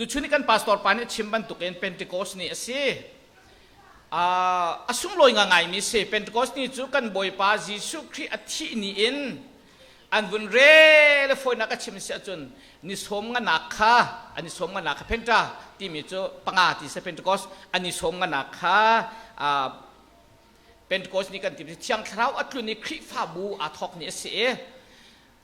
Tuchun i kan pastor pa nih a chim bantukin Pentecost ni a si. A sunglawi ngaingaimi si. Pentecost ni cu kan Bawipa Jesuh Khrih a thih ni in an vun rel i fawinak a chim si ahcun ni sawm nganak kha an i sawm nganak kha Penta timi cu panga ti si Pentecost an i sawm nganak kha Pentecost ni kan ti Thiang Thlarau a tlun i Khrihfabu aa thawk ni a si i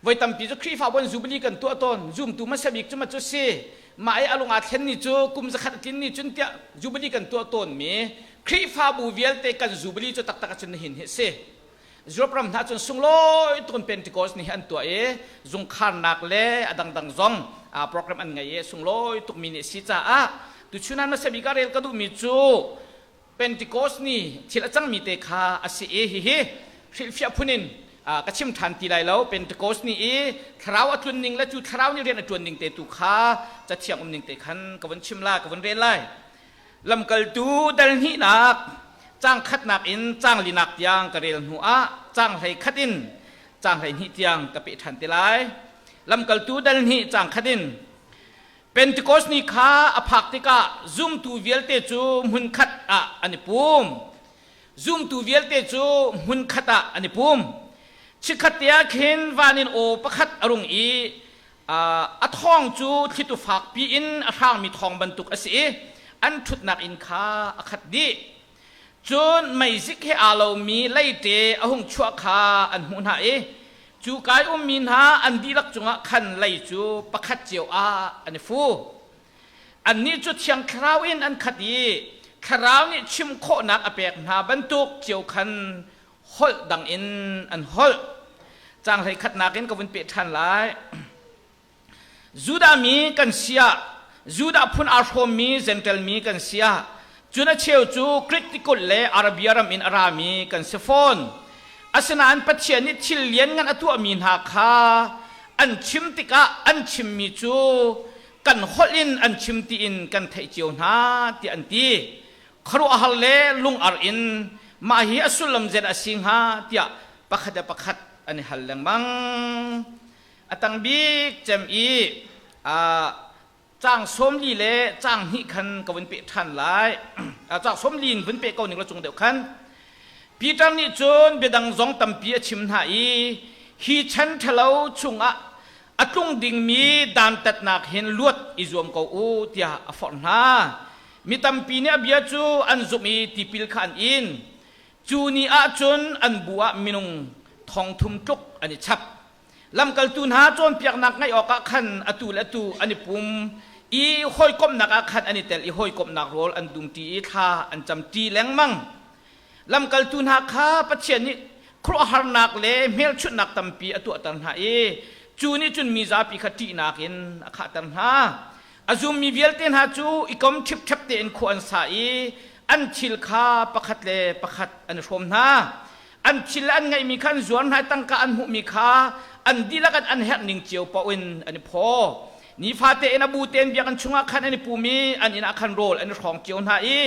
voi tampi cu Khrihfabu an Jubilee kan tuah tawn zumtu hmasa bik cu ma cu si mah i a lung aa thlen ni cu kum zakhat a tlin ni cun tiah Jubilee kan tuah tawn mi Khrihfabu vialte kan Jubilee cu taktak ahcun nihin hi si Europe ram hna cun sunglawi tukun Pentecost ni hi an tuah i zungkharnak le a dangdang zong program an ngei i sunglawi tukmi ni a si caah tuchun ah hmasa bik ah rel ka duhmi cu Pentecost ni thil a cangmi te kha a si i hihi hrilhfiah phun in ka chim ṭhan ti lai lo. Pentecost ni i thlarau a tlun ning le cu thlarau nih rian a ṭuan ning te tu kha cathiang um ning te khan ka vun chim lai, ka vun rel lai. Lamkaltu dal hnihnak caang khatnak in caang linak tiang ka rel hnu ah caang hlei khat in caang hlei hnih tiang ka peh ṭhan te lai. Lamkaltu dal hnih caang khat in Pentecost ni kha a phak tikah zumtu vialte cu hmunkhat ah an i pum. Zumtu vialte cu hmunkhat ah an i pum. Chikkhat te ah khin van in aw pakhat a rung i a thawng cu thlitu fakpi in a hrangmi thawng bantuk a si i an ṭhutnak inn kha a khat dih. Cun meizik he aa lomi leite a hung chuah kha an hmuh hna i cu kai ummi hna an dihlak cungah khan lei cu pakhat cio ah an i fu. Annih cu Thiang Thlarau in an khat i Thlarau nih chim khawhnak a pek hna bantuk cio khan holh dang in an holh. Caang hleikhatnak in ka vun peh ṭhan lai. Judah mi kan si ah, Judah phun aa hrawmmi Jentail mi kan si ah, cun a cheu cu Greek tikulh le Arabia ram in a rami kan si fawn. Asinain Pathian nih thil lianngan a tuahmi hna kha an chim tikah an chimmi cu kan holh in an chim tiin kan theih cio hna tiah an ti. Khuaruahhar le lungar in mah hi a sullam zeidah a si hnga tiah pakhat le pakhat an i hal lengmang. A tang bik cem i caang 40 le caang hnih khan ka vun peh ṭhan lai. Caang 40 in vun peh ko ning la cung deuh khan. Peter nih cun biadang zong tampi a chim hna i hi chan ṭhalo chungah a tlung dingmi dantatnak hin luat i zuam ko u tiah a forh hna. Mi tampi nih a bia cu an zumh i tipil kha an in. Cu ni ah cun an bu ah minung thong thum tluk an i chap. Lamkaltu hna cawnpiaknak ngaih awkah khan atu le atu an i pum i hawikomhnak ah khan an i tel i hawikomhnak rawl an dumṭi i thla an camṭi lengmang. Lamkaltu hna kha Pathian nih khuaruahharnak le hmelchunhnak tampi a tuahter hna i cu nih cun mi zapi kha ṭihnak in a khahter hna. A zummi vialte hna cu i kom ṭhipṭhep tein khua an sa i an thil kha pakhat le pakhat an i hrawm hna. An thil an ngeihmi kha an zuar hna i tangka an hmuhmi kha an dihlak in an herh ning cio paoh in an i phaw. Nifate in a bu tein biakinn chungah khan an i pum i an inn ah khan rawl an i hrawng cio hna i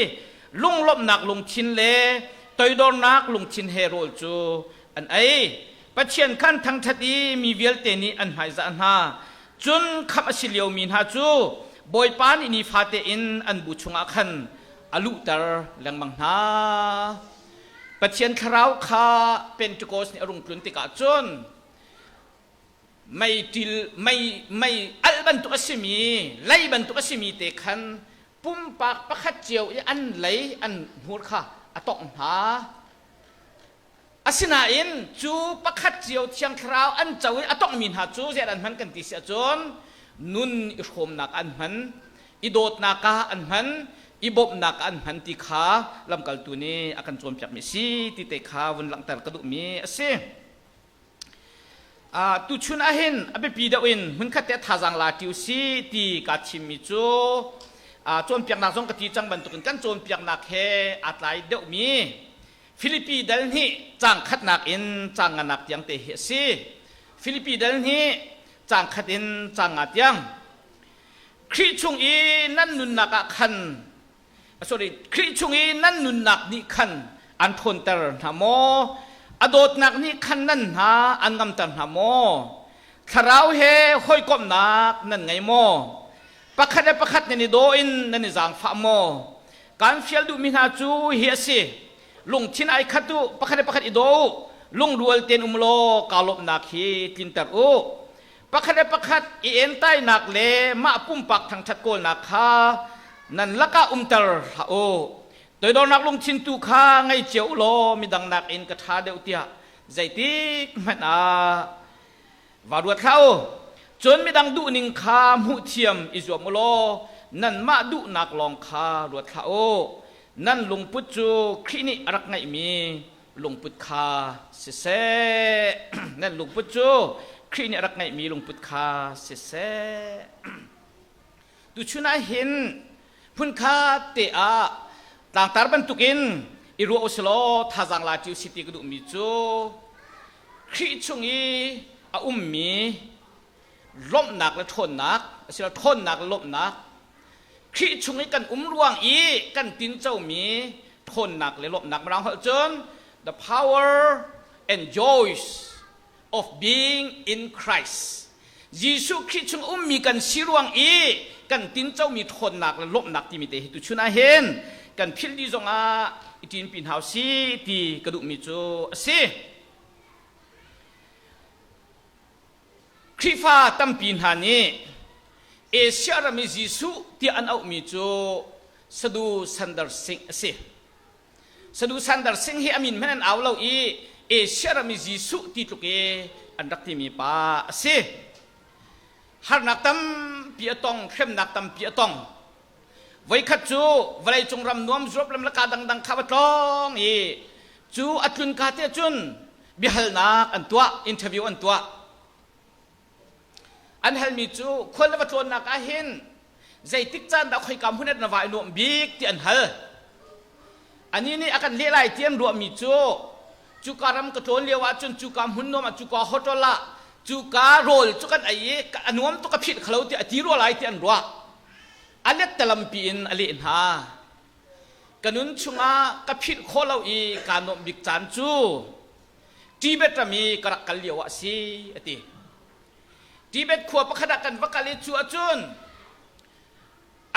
lunglawmhnak lungthin le toidornak lungthin he rawl cu an ei. Pathian khan thangṭhat i mi vialte nih an hmaizah hna. Cun khamh a si liomi hna cu Bawipa nih nifate in an bu chungah khan a luhter lengmang hna. Pathian thlarau kha Pentecost nih a rung tlun tikah cun meiṭil mei mei alh bantuk a simi lei bantuk a simi te khan pumpak pakhat cio i an lei an hmur kha a tongh hna. Asinain cu pakhat cio Thiang Thlarau an co i a tonghmi hna cu zeidah an hman kan ti si ahcun nun i hrawmnak an hman i dawtnak ah an hman i bawmhnak ah an hman ti kha lamkaltu nih a kan cawnpiakmi a si ti te kha vun langhter ka duhmi a si. Tuchun ahhin a biapi deuh in hmunkhat te thazaang la ṭi usih ti kaa thimmi cu cawnpiaknak zong ka ti cang bantukin kan cawnpiaknak he aa tlai deuhmi Filipi dal hnih caang khatnak in caang nganak tiang te hi a si. Filipi dal hnih caang khat in caang nga tiang. Khrih chung i nan nunnak ah khan sorry Khrih chung i nan nunnak nih khan an ṭhawnter hna maw? A dawtnak nih khan nan hna an ngamter hna maw? Thlarau he hawikomhnak nan ngei maw? Pakhat le pakhat nan i daw in nan i zaangfah maw? Kaan fial duhmi hna cu hi a si. Lungthin ai khat u, pakhat le pakhat i daw u, lungrual tein um law kaa lawmhnak hi tlinter u. Pakhat le pakhat i entainak le mah pumpak thangṭhat kawlnak kha nan lakah umter hlah u. Toidornak lungthin tu kha ngei cio u law midang nakin ka ṭha deuh tiah zeitik hmanh ah Va ruat hlah u. Cun midang duhning kha hmuhthiam i zuam u law nanmah duhnak lawng kha ruat hlah u. Nan lungput cu Khrih nih a rak ngeihmi lungput kha siseh. Nan lungput cu Khrih nih a rak ngeihmi lungput kha siseh. Tuchun ah hin hmunkhat te ah tlangtar bantukin i ruah u silaw thazaang la ṭi u si ti ka duhmi cu Khrih chung i a ummi lawmhnak le ṭhawnnak asiloah ṭhawnnak le lawmhnak Khrih chung i kan um ruang i kan tincomi ṭhawnnak le lawmhnak mirang holh cun the power and joys of being in Christ. Jesuh Khrih chung ummi kan si ruang i kan tincomi ṭhawnnak le lawmhnak timi te hi tuchun ah hin kan philh dih zongah i ṭinpi hna usih ti ka duhmi cu a si. Khrihfa tampi hna nih Asia ram i Jesuh tiah an auhmi cu Sadu Sandar Singh a si. Sadu Sandar Singh hi a min hmanh an au lo i Asia ram i Jesuh ti tluk i an rak timi pa a si. Harnak tampi a tong, hremnak tampi a tong. Voikhat cu vawleicung ram nuam Europe lam le ka dangdang kha va tlawng i cu a tlun ka te cun biahalnak an tuah, interview an tuah. An halmi cu khual le va tlawnnak ah hin zeitik caan dah khoika hmun ah na va i nuamh bik ti an hal. Anih nih a kan leh lai ti an ruahmi cu cuka ram ka tlawn lio ahcun cuka hmun nuam ah cuka hotel ah cuka rawl cu kan ei i a nuam tuk a philh khalo ti a ti rua lai ti an ruah. A lettalampi in a leh hna. Ka nun chungah ka philh khawh lo i kaa nuamh bik caan cu Tibet ram i ka rak kal lio ah a si a ti. Tibet khua pakhat ah kan va kal i cu ahcun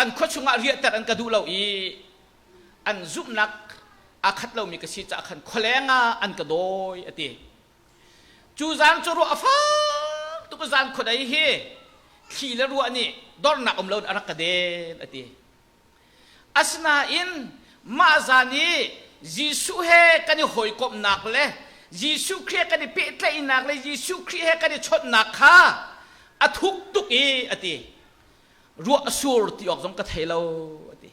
an khua chungah riahter an ka duh lo i an zumhnak aa khat lomi ka si caah khan khualeng ah an ka dawi a ti. Cu zan cu ruah a fak tuk zan khuadei hi thli le ruah nih dornak um loin a rak ka den a ti. Asinain mah zan i Jesuh he kan i hawikomhnak le Jesuh Khrih he kan i pehtlaihnak le Jesuh Khrih he kan i chawnhnak kha a thuk tuk i a ti. Ruah a sur ti awk zong ka thei lo a ti.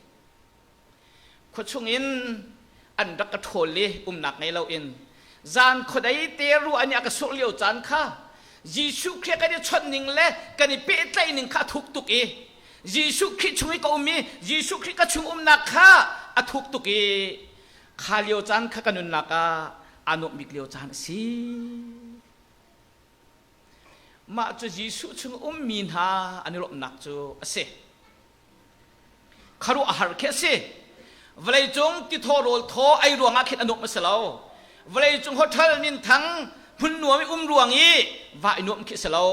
Khua chungin an rak ka ṭhawl i umnak ngei loin zan khuadei te ruah nih a ka surh lio caan kha Jesuh Khrih kan i chawnh ning le kan i pehtlaih ning kha a thuk tuk i Jesuh Khrih chung i ka um i Jesuh Khrih ka chung umnak kha a thuk tuk i kha lio caan kha ka nunnak ah aa nuamh bik lio caan a si. Mah cu Jesuh chung ummi hna an i lawmhnak cu a si. Kharuah a har khi a si. Vawleicung tithaw rawl thaw ei ruangah khin a nuamh a si lo. Vawleicung hotel minthang hmun nuam i um ruang i va i nuamh khi a si lo.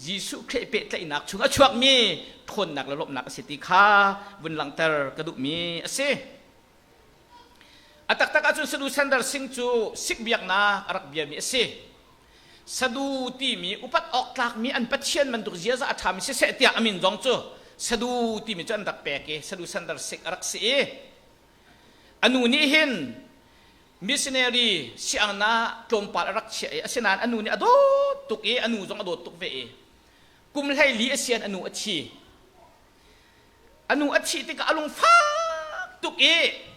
Jesuh Khrih pehtlaihnak chung a chuakmi ṭhawnnak le lawmhnak a si ti kha vun langhter ka duhmi a si. A taktak ahcun Sadu Sandar Singh cu Sikh biaknak a rak biami a si. Sadu timi upat awk tlakmi an pathian bantuk ziaza a ṭhami siseh tiah a min zong cu Sadu timi cu an rak pek i Sadu Sandar Singh a rak si i a nu nih hin missionary siangna tlawmpal a rak chiah i asinain a nu nih a dawt tuk i a nu zong a dawt tuk ve i kum 14 a sian a nu a thi. A nu a thih tikah a lung fak tuk i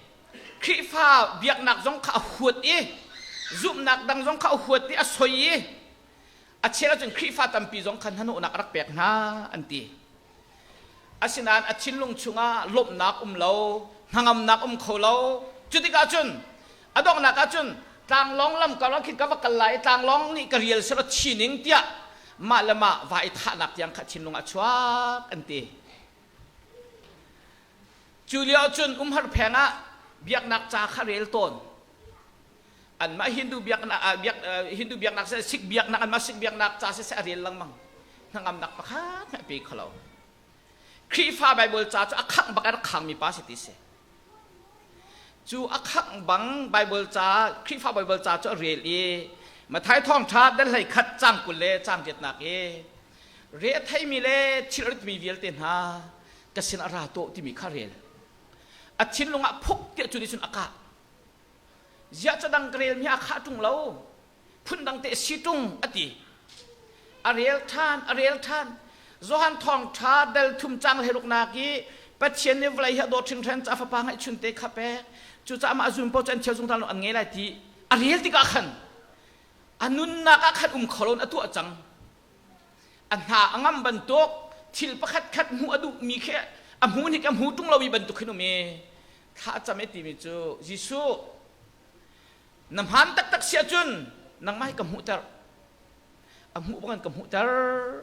Khrihfa biaknak zong kha a huat i zumhnak dang zong kha a huat i a soi i a chel ahcun Khrihfa tampi zong kha hnahnawhnak a rak pek hna an ti. Asinain a thinlung chungah lawmhnak um lo, hnangamnak um kho lo. Cu tikah cun a donghnak ah cun tlanglawng lam kar ah khin ka va kal lai i tlanglawng nih ka rial selaw thi ning tiah mah le mah va i thahnak tiang kha thinlung ah chuak an ti. Cu lio cun umhar pheng ah biaknak ca kha rel tawn. Anmah Hindu biaknak biak Hindu biaknak seh Sikh biaknak anmah Sikh biaknak ca seh a rel lengmang. Hnangamnak pakhat hmanh pe kho lo. Khrihfa Bible ca cu a khangh bak a rak khangmi pa si ti si. Cu a khangh bang Bible ca Khrihfa Bible ca cu a rel i Matthai thawngṭha dal hlei khat cang 20 le cang riatnak i re a theimi le thil a ritmi vialte hna ka sin a ra tuah timi kha rel. A thinlung ah phuk tiah cu nih cun a kah. Ziah cadang ka relmi a khah ṭung lo. Phundang te si ṭung a ti. A rel ṭhan, a rel ṭhan. Johan thawngṭha dal thum cang le ruknak i Pathian nih vawlei hi a dawt hringhran ca fapa ngeihchun te kha pek. Cucaah amah zum paoh cu an thial zungzal an ngei lai ti a rel tikah khan a nunnak ah khan um kho loin a tuah cang. A hna a ngam bantuk thil pakhat khat hmuh a duhmi khi a hmu hnik a hmu ṭung lomi bantuk hin um i thla a cam i timi cu Jesuh na hmaan taktak si ahcun nangmah hi ka hmuhter a hmuh bangin ka hmuhter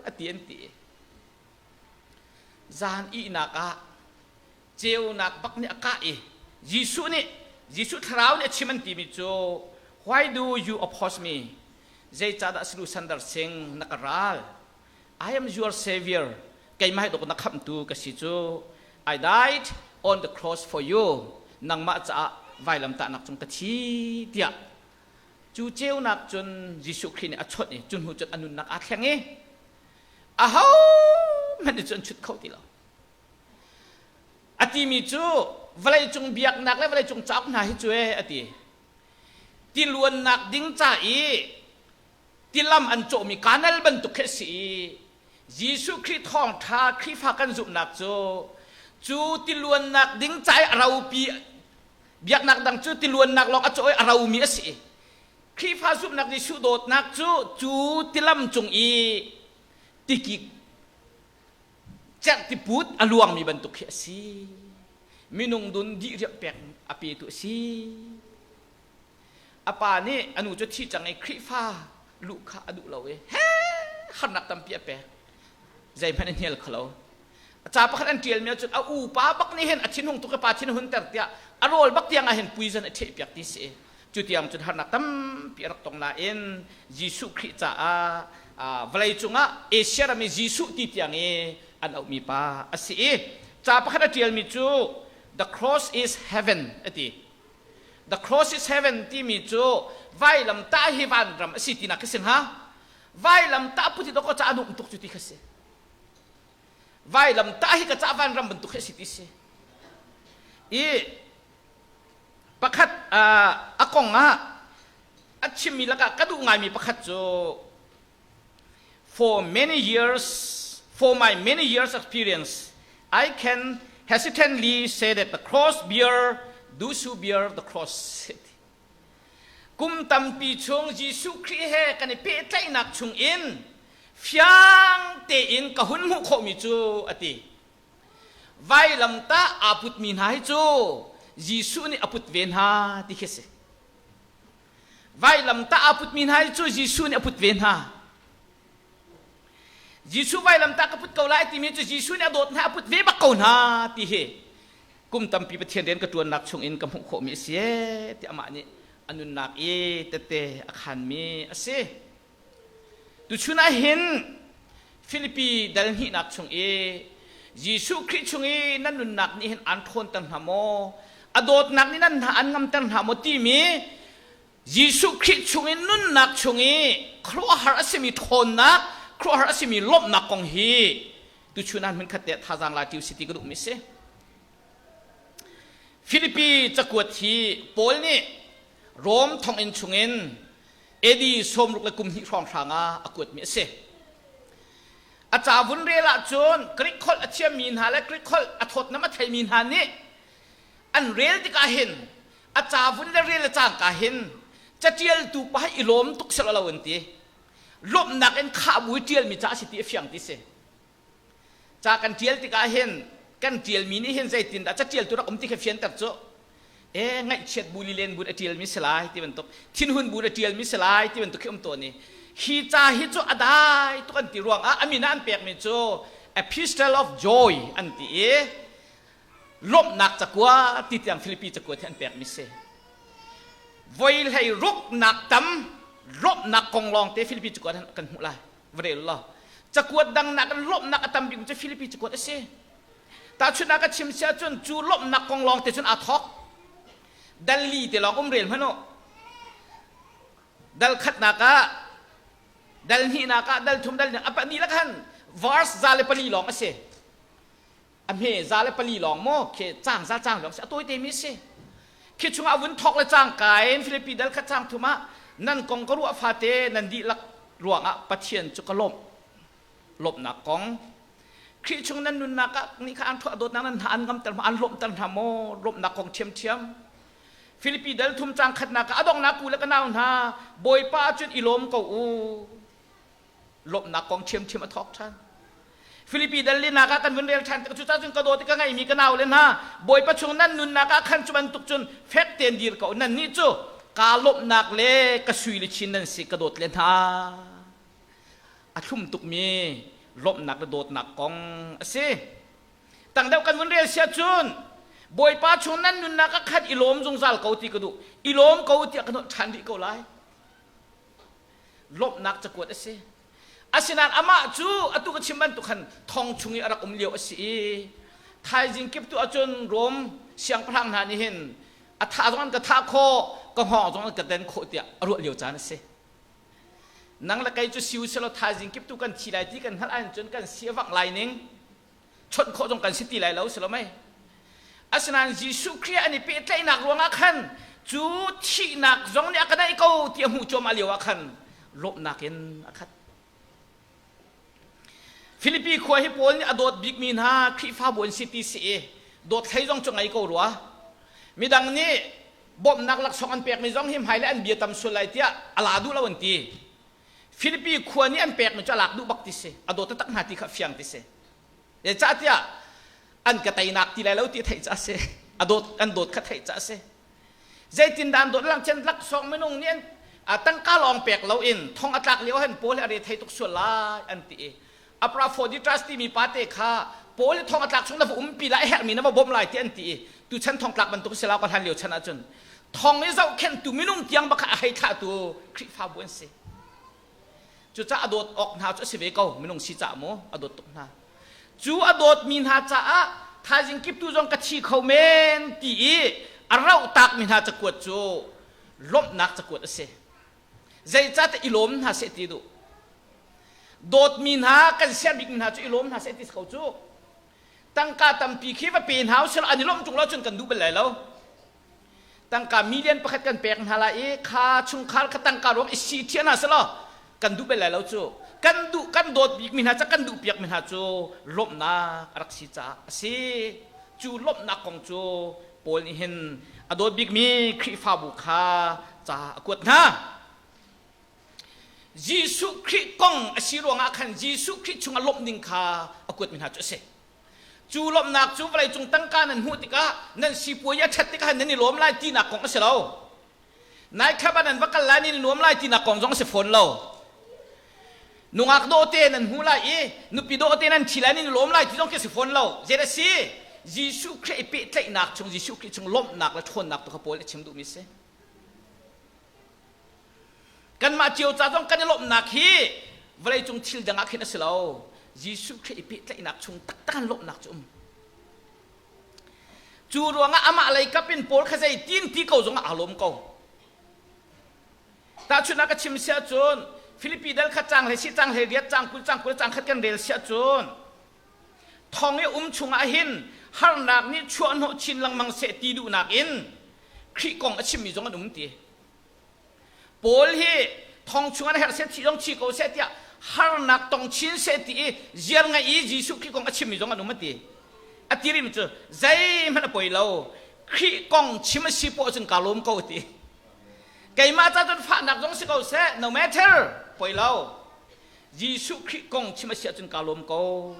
a ti an ti zan ihnak ah ceunak bak nih a kah i Jesuh nih Jesuh thlarau nih a chim an timi cu why do you oppose me zeicahdah Silu Sandar Singh na ka ral I am your savior. Keimah hi dawk na khamhtu ka si cu. I died on the cross for you. Nangmah caah vailamtahnak cung ka thi tiah cu ceunak cun Jesuh Khrih nih a chawnh i cu hnu cun a nunnak aa thleng i aho hmanh nih cun an chut kho ti lo. A timi cu vawleicung biaknak le vawleicung cauk hna hi cu e a ti. Tiluannak ding ca i tilam an cawhmi kanal bantuk khi a si i Jesuh Khrih thawngṭha Khrihfa kan zumhnak cu cu tiluannak ding ca i a ropi biaknak dang cu tiluannak lawng a cawh i a romi a si i Khrihfa zumhnak Jesuh dawtnak cu cu tilam cung i tikik cerh tiput a luangmi bantuk khi a si minung dun dih riamh pek a petu a si A pa nih a nu cu thi cang i Khrihfa luh kha a duh lo i he harnak tampi a pek. Zeihmanh a hnial kho lo. Ca pakhat an ṭialmi ahcun a upa bak nih hin a thinhung tuk i pa thin a hunter tiah a rawl bak tiang ah hin poison a ṭhehpiak ti si. Cu tiang cun harnak tampi a rak tong nain Jesuh Khrih caah vawlei cungah Asia ram i Jesuh ti tiang i an auhmi pa a si i ca pakhat a ṭialmi cu The cross is heaven a ti. The cross is heaven timi cu vailamtah hi vanram a si tinak khi si hnga. Vailamtah put hi dawkaw ca a nuam tuk cu ti kha si. Vailamtah hi ka ca vanram bantuk khi a si ti si. I pakhat a kong ah a chimmi lakah ka duh ngaimi pakhat cu For many years, for my many years experience, I can hesitantly say that the cross bear those who bear the cross. Kum tampi chung Jesuh Khrih he kan i pehtlaihnak chung in fiang tein ka hun hmuh khawhmi cu a ti. Vailamtah aa putmi hna hi cu Jesuh nih a put ve hna ti khi si. Vailamtah aa putmi hna hi cu Jesuh nih a put ve hna. Jesuh vailamtah ka put ko lai timi cu Jesuh nih a dawt hna a put ve bak ko hna ti hi kum tampi Pathian rian ka ṭuannak chungin ka hmuh khawhmi a si ee ti amah nih a nunnak i tette a khanmi a si. Tuchun ah hin Filipi dal hnihnak chung i Jesuh Khrih chung i nan nunnak nih hin aan ṭhawnter hna maw? A dawtnak nih nan hna an ngamter hna maw timi Jesuh Khrih chung i nunnak chung i khuaruahhar a simi ṭhawnnak, khuaruahhar a simi lawmhnak kong hi tuchun ah hmunkhat te thazaang la ṭi usih ti ka duhmi a si. Filipi cakuat hi Paul nih Rom thonginn chungin AD 60 le kum hnih hrawnghrang ah a kuatmi a si. A ca vun rel ahcun Greek holh a thiammi hna le Greek holh a thawtnam a theimi hna nih an rel tikah hin a ca vun le rel le cangka hin catialtu pa hi i lawm tuk seh lo an ti. Lawmhnak in khah bu i ṭialmi ca a si ti a fiang ti si. Ca kan ṭial tikah hin kan ṭialmi nih hin zeitindah caṭialtu rak um ti kha fianter cu e ngaihchiat bu lilen bu a ṭialmi si lai ti bantuk thinhun bu a ṭialmi si lai ti bantuk khi um tawn i hi ca hi cu a dai tuk an ti ruangah a min ah an pekmi cu epistle of joy an ti i lawmhnak cakua ti tiang Filipi cakuat hi an pekmi si voi hlei ruknak tam lawmhnak kong lawng te Filipi cakuat kan hmuh lai va rel law cakuat dang nak lawmhnak a tam bik cu Filipi cakuat a si. Tahchunhnak ka chim si ahcun cu lawmhnak kong lawng te cun aa thawk. Dal li te lawng um rel hmanh u. Dal khatnak ah dal hnihnak ah dal thum dal a pahnih lak han verse 104 lawng a si. A hme 104 lawng maw khi cang za cang lawng si a tawite mi si. Khi chungah vun thawk le cangka in Filipi dal khat cang thum ah nan kong ka ruah fate nan dihlak ruangah Pathian cu ka lawmh. Lawmhnak kong Khrih chung nan nunnak ah nih kha an thuah dawtnak nan hna an ngamter an lawmhter hna maw lawmhnak kong ṭhiamṭhiam Filipi dal thum cang khatnak ah a donghnak u le ka nau hna Bawipa cun i lawm ko u lawmhnak kong ṭhiamṭhiam a thawk ṭhan Filipi dal linak ah kan vun rel ṭhan tik cucaah cun ka dawt i ka ngeihmi ka nau le hna Bawipa chung nan nunnak ah khan cu bantuk cun fek tein dir ko nan nih cu kaa lawmhnak le ka sui le chin nan si ka dawt le hna a thlum tukmi lawmhnak le dawtnak kong a si. Tang deuh kan vun rel sia cun Bawipa chung nan nunnak ah khan i lawm zungzal ko ti ka duh. I lawm ko tiah ka nawlh ṭhan rih ko lai. Lawmhnak cakuat a si. Asinain amah cu atu ka chim bantuk khan thong chung i a rak um lio a si i thaizing kip tu ahcun Rom siangpahrang hna nih hin a thah zong an ka thah khawh, ka hngawng zong an ka den khawh tiah a ruah lio caan a si. Nang le kei cu si u selaw thaizing kip tu kan thi lai ti kan hngalh ahcun kan si a vangh lai ning chawnh khawh zong kan si ti lai lo si lo mei. Asinain Jesuh Khrih an i pehtlaihnak ruangah khan cu thihnak zong nih a ka naih ko ti a hmuh cuahmah lio ah khan lawmhnak in a khat. Filipi khua hi Paul nih a dawt bikmi hna Khrihfabu an si ti si i dawt hlei zong cu ngei ko rua. Midang nih bawmhnak laksawng an pekmi zong hi hmailei an bia tam sual lai tiah a la duh lo an ti. Filipi khua nih an pekmi cu a lak duh bak ti si. A dawt taktak hna ti kha fiang ti si. Zeicahtiah an ka teinak ti lai lo ti theih ca si. A dawt an dawt kha theih ca si. Zeitindah an dawt lang cun laksawng minung nih an tangka lawng pek loin thong a tlak lio han Paul hi a re thei tuk sual lai an ti i Aphrodite timi pate kha Paul hi thong a tlak chung na va umpi lai a herhmi na va bawmh lai ti an ti i tuchan thongtlak bantuk si lo ka hlan lio chan ahcun thong i zohkhenhtu minung tiang bak a hei thlahtu Khrihfabu an si. Cucaah a dawt awk hna cu a si ve ko minung si caah mu a dawt tuk hna. Cu a dawtmi hna caah thaizing kip tu zong ka thi kho men ti i a rauh takmi hna cakuat cu lawmhnak cakuat a si. Zeicahtiah i lawm hna seh ti duh. Dawtmi hna kan siar bikmi hna cu i lawm hna seh ti ko cu. Tangka tampi khi va pe hna usih an i lawmh ṭung lo cun kan duh bal lai lo. Tangka million pakhat kan pek hna lai i kha chungkhar kha tangka ruang i si thiah hna selaw kan duh bal lai lo cu. Kan duh kan dawt bikmi hna ca kan duh piakmi hna cu lawmhnak a rak si caah a si. Cu lawmhnak kong cu Paul nih hin a dawt bikmi Khrihfabu kha ca a kuat hna. Jesuh Khrih kong a si ruangah khan Jesuh Khrih chungah lawmh ding kha a kuatmi hna cu a si. Cu lawmhnak cu vawleicung tangka nan hmuh tikah nan sipuai a ṭhat tikah nan i lawm lai tinak kong a si lo. Nightclub ah nan va kal lai nan i nuam lai tinak kong zong a si fawn lo. Nungak dawhte nan hmu lai i nupi dawhte nan ṭhi lai nan i lawm lai ti zong khi a si fawn lo. Zei a si? Jesuh Khrih i pehtlaihnak chung Jesuh Khrih chung lawmhnak le ṭhawnnak tu kha Paul nih a chim duhmi a si. Kanmah cio ca zong kan i lawmhnak hi vawleicung thil dang ah khin a si lo. Jesuh Khrih i pehtlaihnak chung taktak an lawmhnak cu um. Cu ruangah amah lei kap in Paul kha zei tin ti ko zongah aa lawm ko. Tahchunhnak ka chim si ahcun Filipi dal khat cang hlei si cang hlei riat cang 20 cang 20 cang khat kan rel si ahcun thong i um chungah hin harnak nih chuahhnawh chin lengmang seh ti duhnak in Khrih kong a chimmi zong an um ti. Paul hi thong chungah na herh seh thi zong thi ko seh tiah harnak tong chin seh ti i ziar ngai i Jesuh Khrih kong a chimmi zong an um a ti. A ti rihmi cu zeihmanh a poi lo Khrih kong chim a si poah cun kaa lawm ko a ti. Keimah ca cun fahnak zong si ko seh no matter poi lo. Jesuh Khrih kong chim a si ahcun kaa lawm ko.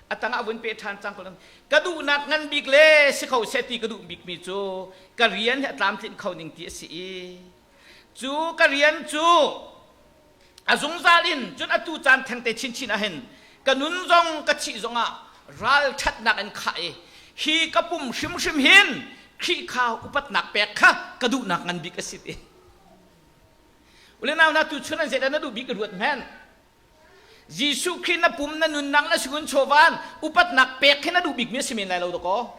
A tangah vun pe ṭhan cang ko ka duhnak ngan bik le si kho seh ti ka duh bikmi cu ka rian hi a tlamtlinh kho ning ti a si i cu ka rian cu a zungzal in cun atu caan thengte chinchin ah hin ka nun zong ka thih zongah ralṭhatnak in khah i hi ka pum hrimhrim hin Khrih kha upatnak pek kha ka duhnak ngan bik a si ti. Ule nau na tu chun an zeidah na duh bik ka ruat hmenh. Jesuh Khrih na pum na nunnak na singun chawvan upatnak pek khi na duh bikmi a si men lai lo dakaw.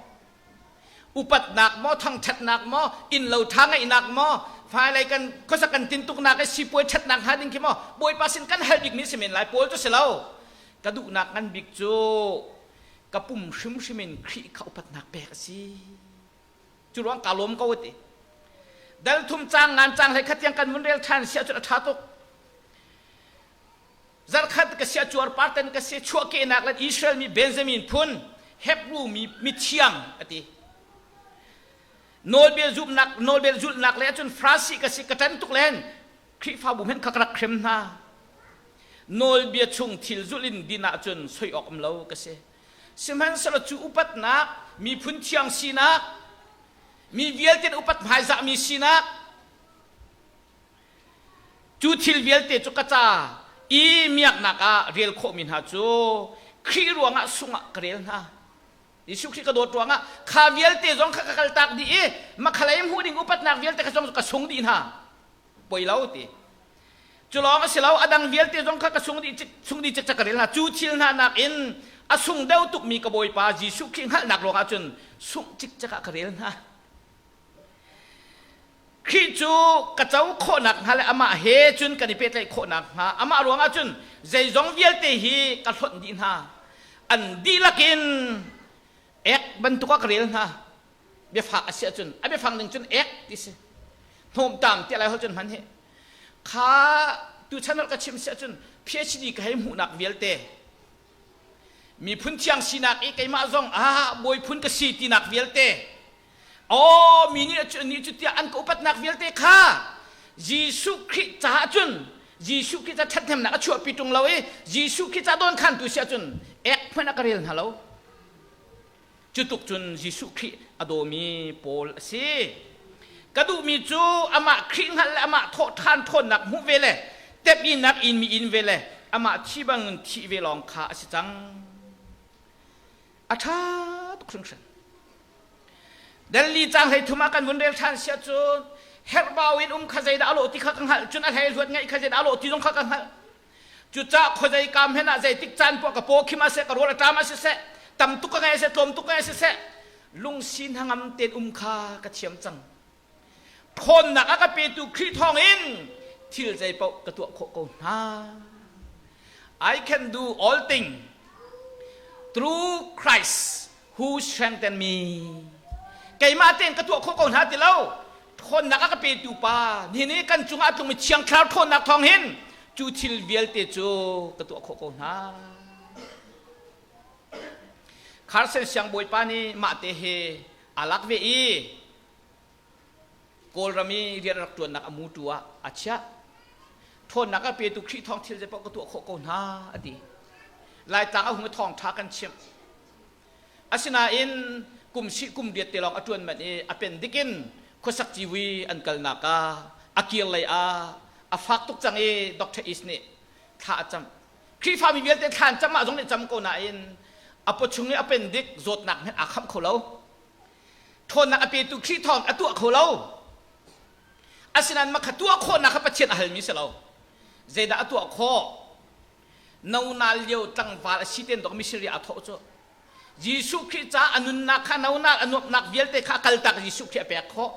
Upatnak maw thangṭhatnak maw innlo ṭha ngeihnak maw hmailei kan khuasak kan tintuknak i sipuai ṭhatnak hnga ding khi maw Bawipa sin kan hal bikmi a si men lai Paul cu si lo. Ka duhnak ngan bik cu ka pum hrimhrim in Khrih kha upatnak pek a si. Cu ruang kaa lawm ko ti. Dal thum cang ngan cang hlei khat tiang kan vun rel ṭhan si ahcun a ṭha tuk. Zarkhat ka sia cuar parten ka si chuahkehnak le Israel mi Benjamin phun Hebrew mi mithiang a ti. Nawlbia zumhnak nawlbia zulhnak le ahcun Farasi ka si ka ṭan tuk len Khrihfabu hmenh kha ka rak hrem hna. Nawlbia chung thil zulh in din ahcun soi awk um lo ka si. Sihmanhsehlaw cu upatnak, miphun thiang sinak, mi vialte upat hmaizahmi sinak, cu thil vialte cu ka ca i miaknak ah rel khawhmi hna cu Khrih ruangah sungah ka rel hna. Jesuh Khrih ka dawt ruangah kha vialte zong kha ka kaltak dih i makhalei hmuh ding upatnak vialte kha zong ka sung dih hna. Poi lo ti. Cu lawng a si lo, a dang vialte zong kha ka sung dih sung dih cikcek ka rel hna. Cu thil hna nakin a sung deuh tukmi ka Bawipa Jesuh Khrih hngalhnak ruangah cun sungh cikcek ah ka rel hna. Khrih cu ka co khawhnak hnga le amah he cun kan i pehtlaih khawhnak hnga amah ruangah cun zeizong vialte hi ka hlonh dih hna. An dihlak in ek bantuk ah ka rel hna. Biafak a si ahcun a biafang ning cun ek ti si. Hnawmtam tiah lai holh cun hman hi. Kha tuchan ka chim si ahcun PhD ka hei hmuhnak vialte miphun thiang sinak i keimah zong ah bawi phun ka si tinak vialte aw mi nih cu nih cu tiah an ka upatnak vialte kha Jesuh Khrih caah cun Jesuh Khrih ca ṭhathnemnak a chuahpi ṭung lo i Jesuh Khrih ca dawnkhantu si ahcun ek hmanh a ka rel hna lo. Cu tuk cun Jesuh Khrih a dawmi Paul a si. Ka duhmi cu amah Khrih hngalh le amah thawhṭhan ṭhawnnak hmuh ve le temhinnak in mi in ve le amah thi bangin thih ve lawng kha a si cang. A ṭha tuk hringhran. Delhi caang 13 ah kan vun rel ṭhan si ahcun herhbau in um kha zeidah a lawh ti kha ka hngalh cun a hlei hluat ngeih kha zeidah a lawh ti zong kha ka hngalh. Cucaah khuazei kam hen ah zeitik caan poah ka paw khim ah seh, ka rawl a ṭam ah siseh, tam tuk ka ngeih ah seh, tlawm tuk ka ngeih ah siseh, lungsi hnangam tein um kha ka thiam cang. Ṭhawnnak a ka petu Khrih thawngin thil zeipaoh ka tuah khawh ko hna. I can do all things through Christ who strengthen me. Keimah tein ka tuah khawh ko hna ti lo. Ṭhawnnak a ka petu pa, nihin i kan cungah a tlungmi Thiang Thlarau ṭhawnnak thawng hin cu thil vialte cu ka tuah khawh ko hna. Carson siangbawipa nih mah te hi aa lak ve i Kawlram i rian a rak ṭuannak a mutu ah a chiah. Ṭhawnnak a petu Khrih thawng thil zeipaoh ka tuah khawh ko hna a ti. Laitlang a hung i thawngṭha kan chimh. Asinain kum sih kum riat te lawng a ṭuan manh i a pen dik in khuasak civui an kalnak ah a kir lei ah a fak tuk cang i Dr. East nih thla a cam. Khrihfami vialte thla an cam ah zong nih cam ko nain a pawchung i a pen dik zawtnak hmanh aa khamh kho lo. Ṭhawnnak a petu Khrih thawng a tuah kho lo. Asinain mah kha tuah khawhnak kha Pathian a halmi si lo. Zeidah a tuah khawh? Nonal lio tlangval a si ten dok missionary aa thawh cu. Jesuh Khrih ca a nunnak kha nonal a nuamhnak vialte kha kaltak Jesuh Khrih a pek khawh.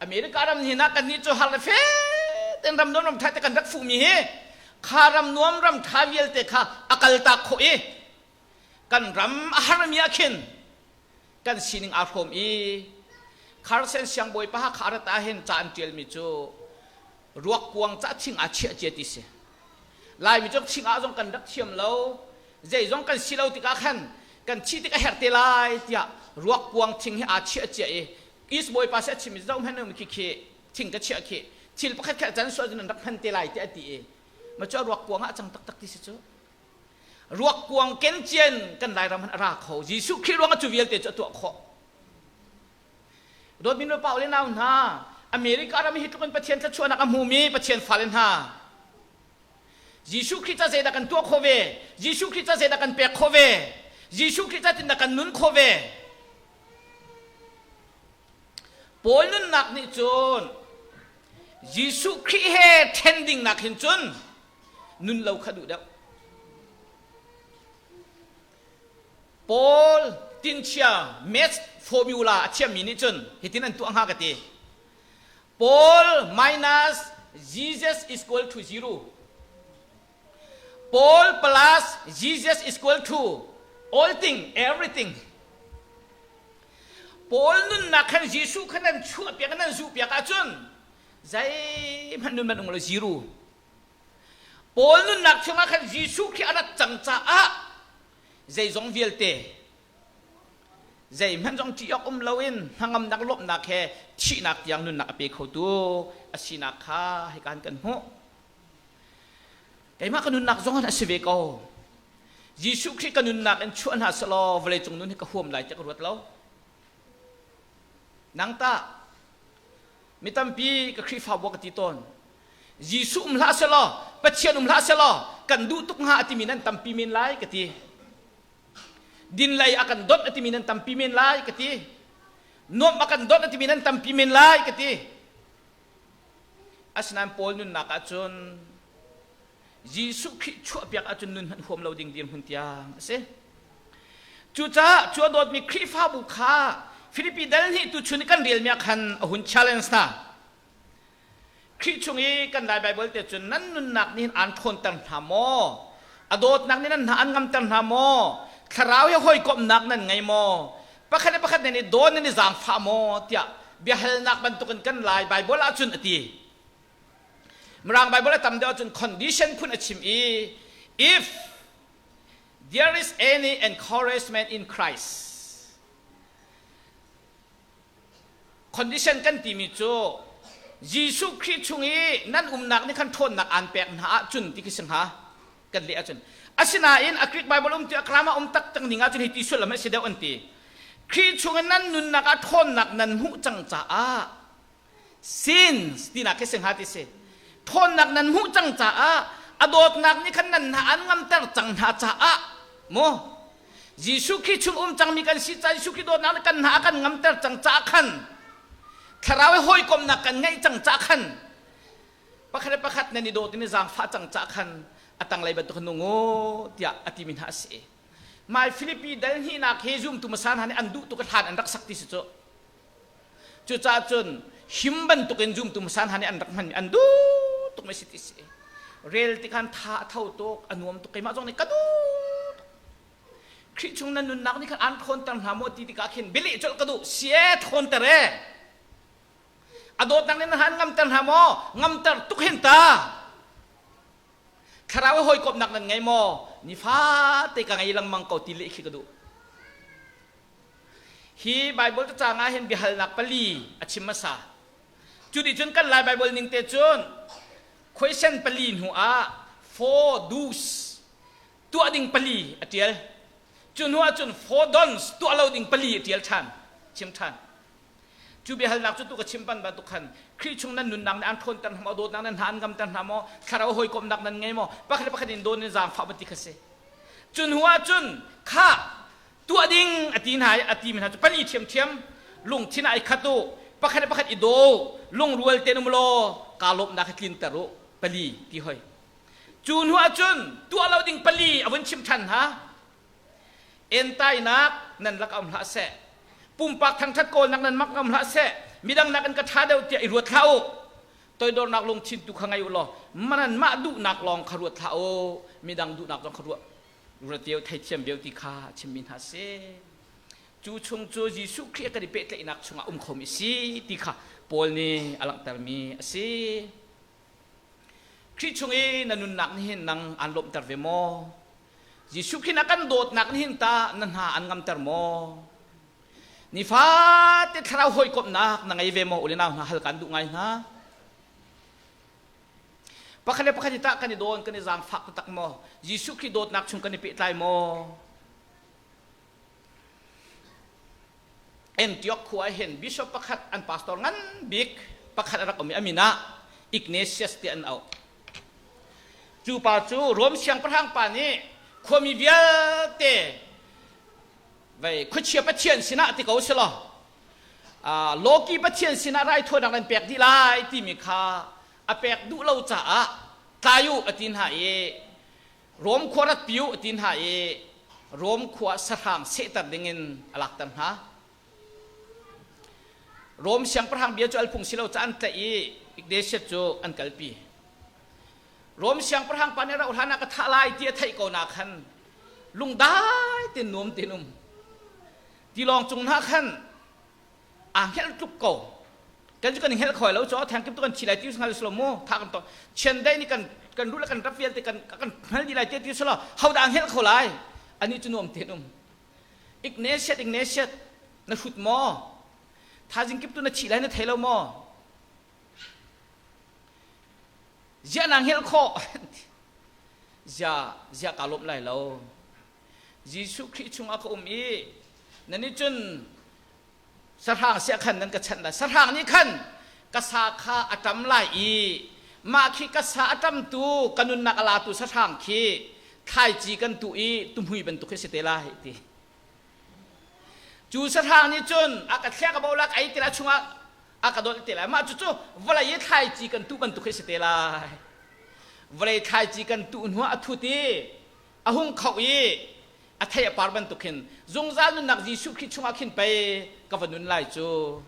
America ram hin ah kannih cu har le fe ten ram nuam ram ṭha te kan rak fuhmi hi kha ram nuam ram ṭha vialte kha a kaltak khawh i kan ram a harmi ah khin kan sining aa hrawm i Carson siangbawipa kha rat ah hin ca an ṭialmi cu ruak kuang ca thing aa chiah cia ti si Laimi cu thing ah zong kan rak thiam lo zeizong kan si lo tikah khan kan thi tik a herh te lai tiah ruak kuang thing hi aa chiah cia i East bawipa si a chim i zoh hmanh um khi khi thing ka chiah khi thil pakhat khat can sual nan rak hman te lai tiah a ti i ma cu ruak kuang ah a cang taktak ti si cu ruak kuang ken cian kan Lairam han a ra kho Jesuh Khrih ruangah cu vialte cu a tuah khawh Dawtmi nu pa le nau hna, America ram hi tluk in Pathian thluachuahnak a hmumi Pathian fale hna, Jesuh Khrih ca zeidah kan tuah khawh ve? Jesuh Khrih ca zeidah kan pek khawh ve? Jesuh Khrih ca tindah kan nun khawh ve? Paul nunnak nih cun Jesuh Khrih he ṭhen ding nak hin cun nun lo kha duh deuh. Paul tinchia maths formula a thiammi nih cun hitin an tuah hnga ka ti. Paul minus Jesus is equal to zero. Paul plus Jesus is equal to all thing, everything. Paul nunnak khan Jesuh khan nan chuahpiak nan zuhpiak ahcun zeihmanh nun man um lo zero. Paul nunnak chungah khan Jesuh khi a rat cang caah zeizong vialte zeihmanh zong ṭih awk um loin hnangamnak lawmhnak he thihnak tiang nunnak a pe khotu a sinak kha hika in kan hmuh. Keimah ka nunnak zong a si ve ko. Jesuh Khrih ka nunnak in chuah hna selaw vawleicung nun hi ka huam lai tiah ka ruat lo. Nang tah mi tampi ka Khrihfabu ka ti tawn. Jesuh um hlah selaw, Pathian um hlah selaw kan duh tuk hnga a timi nan tampi men lai ka ti. Din lei a kan dawt a timi nan tampi men lai ka ti. Nuamh a kan dawt a timi nan tampi men lai ka ti. Asinain Paul nunnak ahcun Jesuh Khrih chuahpiak ahcun nun hmanh huam lo ding dirhmun tiang a si. Cucaah cu a dawtmi Khrihfabu kha Filipi dal hnih tuchun i kan relmi ah khan a hun challenge hna. Khrih chung i kan Lai Baibal te cun nan nunnak nih hin aan ṭhawnter hna maw? A dawtnak nih nan hna an ngamter hna maw? Thlarau he hawikomhnak nan ngei maw? Pakhat le pakhat nan i dawn nan i zaangfah maw? tiah biahalnak bantukin kan Lai Baibal ahcun a ti. Mirang Baibal a tam deuh ahcun condition phun a chim i if there is any encouragement in Christ condition kan timi cu Jesuh Khrih chung i nan umnak nih khan ṭhawnnak aan pek hna ahcun ti khi si hnga kan leh ahcun asinain a Greek Bible um ti a grammar um tak tak ning ahcun hi ti sullam a si deuh an ti Khrih chung in nan nunnak ah ṭhawnnak nan hmuh cang caah sins tinak khi si hnga ti si ṭhawnnak nan hmuh cang caah a dawtnak nih khan nan hna an ngamter cang hna caah mu Jesuh Khrih chung um cangmi kan si ca Jesuh Khrih dawtnak nih kan hna a kan ngamter cang caah khan thlarau i hawikomhnak kan ngeih cang caah khan pakhat le pakhat nan i dawt in i zaangfah cang caah khan a tanglei bantuk nung u tiah a timi hna a si. Mai Filipi dal hnihnak hi zumtu hmasa hna nih an duh tuk i hlan an rak sak ti si cu. Cucaah cun him bantukin zumtu hmasa hna nih an rak hmanmi an duh tuk mi si ti si. Rel ti khan tha a tho tuk, a nuam tuk keimah zong nih ka duh tuk. Khrih chung nan nunnak nih khan aan ṭhawnter hna maw ti tikah khin bialeh colh ka duh. Sie ṭhawnter e. A dawtnak nih na han ngamter hna maw? Ngamter tuk hin ta. Thlarau i hawikomhnak nan ngei maw? Nifate ka ngei lengmang ko ti leh khi ka duh. Hi Baibal cacang ah hin biahalnak pali a chim hmasa. Cu nih cun kan Lai Baibal ning te cun question pali hnu ah four do's tuah ding pali a tial. Cu hnu ah cun four don'ts tuah lo ding pali a tial ṭhan, chim ṭhan. Cu biahalnak cu tu ka chim ban bantuk khan Khrih chung nan nunnak nih an ṭhawnter hna maw, dawtnak nan hna an ngamter hna maw, thlarau hawikomhnak nan ngei maw, pakhat le pakhat in dawn in zaangfah ban ti kha si. Cu hnu ah cun khah tuah ding a ti hna i a ti mi hna cu pali ṭhiamṭhiam lungthin ah i khat u pakhat le pakhat i daw lungrual tein um law kaa lawmhnak hi tlinter u pali ti hoi cu hnu ah cun tuah lo ding pali a vun chim ṭhan hna entainak nan lak um hlah seh pumpak thangṭhat kawlnak nan mak um hlah seh midang nakin ka ṭha deuh tiah i ruat hlah u toidornak lungthin tu kha ngei u law manan mah duhnak lawng kha ruat hlah u midang duhnak zong kha ruat Ruatio theithiam viau ti kha chimmi hna si. Cu chung cu Jesuh Khrih kan i pehtlaihnak chungah um khomi si ti kha Paul nih a langhtermi a si. Khrih chung i na nunnak nih hin nang aan lawmhter ve maw? Jesuh Khrih na kan dawtnak nih hin tah na hna an ngamter maw? Nifate thlarau hawikomhnak na ngei ve maw? U le nau hna hal kan duh ngai hna. Pakhat le pakhat hi tah kan i dawn, kan i zaangfak taktak maw? Jesuh Khrih dawtnak chung kan i pehtlai maw? Antioch khua ah hin bishop pakhat an pastor ngan bik pakhat a rak um i a min ah Ignatius tiah an auh. Cu pa cu Rom siangpahrang pa nih khuami vialte vei khuachia pathian sinah ti ko si law Loki pathian sinah raithawinak nan pek dih lai timi kha a pek duh lo caah tlai u a ti hna i Rom khua rat pi u a ti hna i. Rom khua sahrang sehter dingin a lakter hna. Rom siangpahrang bia cu al phung si lo ca an tlaih i Ignatius cu an kalpi. Rom siangpahrang pa nih rauh hlan ah ka thah lai ti a theih ko na khan lungdai tein nuam tein um. Tilawng cung hna khan aa hngelh tluk ko. Kan cu kan i hngelh khoi lo cu theng kip tu kan thi lai ti hngal si lo mu tha kan to chiandeih nih kan kan ruh le kan rap vialte kan kan hngal dih lai ti ti si lo hodah aa hngelh kho lai ani cu nuam tein um Ignatius Ignatius na hrut maw thazing kip tu na thi lai na thei lo maw Ziah naa hngelh khawh? Zia ziah kaa lawmh lai lo. Jesuh Khrih chungah ka um i nan nih cun sahrang siah khan nan ka chanh lai. Sahrang nih khan ka sa kha a ṭam lai i mah khi ka sa a ṭamtu ka nunnak a latu sahrang khi thlaici kan tuh i tuhmui bantuk khi si te lai ti. Cu sahrang nih cun a ka thliak a bo lak ei ti lai chungah a ka dolh te lai. Mah cucu vawlei i thlaici kan tuh bantuk hi si te lai. Vawlei thlaici kan tuh hnuah a thut i a hung kho i a thei a par bantuk hin zungzal nunnak Jesuh Khrih chungah khin pei ka va nun lai cu.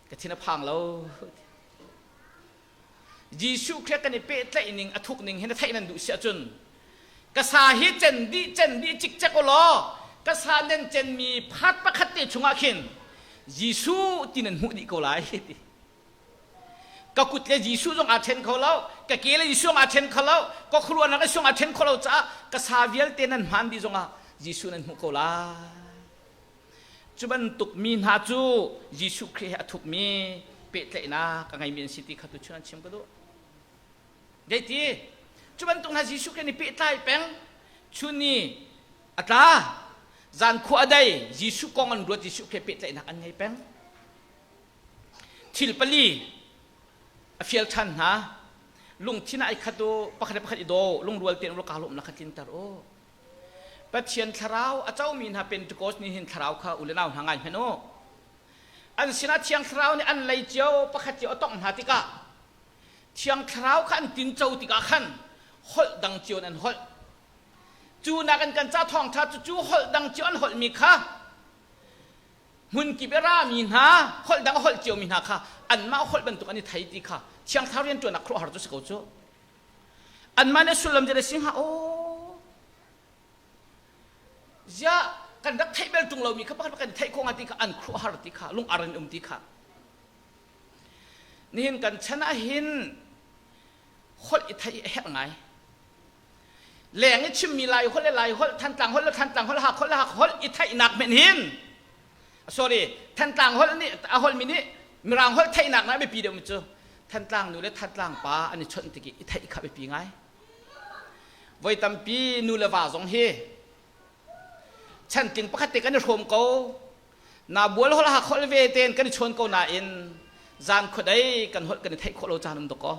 Ka thin a phang lo. Jesuh Khrih kan i pehtlaih ning a thuk ning hi na theih nan duh si ahcun ka sa hi cen dih cen dih cikcek u law ka sa nan cenmi phat pakhat te chungah khin Jesuh ti nan hmuh dih ko lai ti ka kut le Jesuh zong aa ṭhen kho lo ka ke le Jesuh zong aa ṭhen kho lo ka khuaruahnak le zong aa ṭhen kho lo caah ka sa vialte nan hmaan dih zongah Jesuh nan hmuh ko lai Cu bantuk mi hna cu Jesuh Khrih he a thukmi pehtlaihnak a ngeimi an si ti kha tuchun an chim ka duh. Zeiti? Cu bantuk hna Jesuh Khrih nih pehtlai peng, chun ni a tla, zan khua a dei, Jesuh kong an ruat, Jesuh Khrih pehtlaihnak an ngei peng. Thil pali a fial ṭhan hna. Lungthin ah i khat u, pakhat le pakhat i daw, lungrual tein kaa lawmnak kha tlinter u. Pathian thlarau a comi hna Pentecost nih hin thlarau kha u le nau hna ngai hmanh u. An sinah Thiang Thlarau nih an lei cio pakhat cio a tongh hna tikah Thiang Thlarau kha an tinco tikah khan holh dang cio in an holh. Cu nakin kan ca thawngṭha cu cu holh dang cio an holhmi kha hmunkip i rami hna holh dang a holh ciomi hna kha anmah holh bantuk an i thei ti kha Thiang Thlarau rianṭuannak khuaruahhar cu si ko cu. Anmah nih sullam cu si hnga aw. Ziah kan rak theih bel ṭung lomi kha pakhat kan theih khawh hnga ti kha an khuahar ti kha lung ar in um ti kha. Nihin kan chan ah hin holh i theih a herh ngai. Leng i chimmi Lai holh le Lai holh, Thantlang holh le Thantlang holh, Hak holh le Hak holh i theihnak hmenh hin sorry Thantlang holh nih a holhmi nih Mirang holh theihnak na biapi deuhmi cu Thantlang nu le Thantlang pa an i chawnh tik i i theih kha biapi ngai. Voi tampi nu le va zong hi chantling pakhat te kan i hrawm ko na bual holh hak holh ve ten kan i chawn ko nain zan khuadei kan holh kan i theih khawh lo caan um dok ko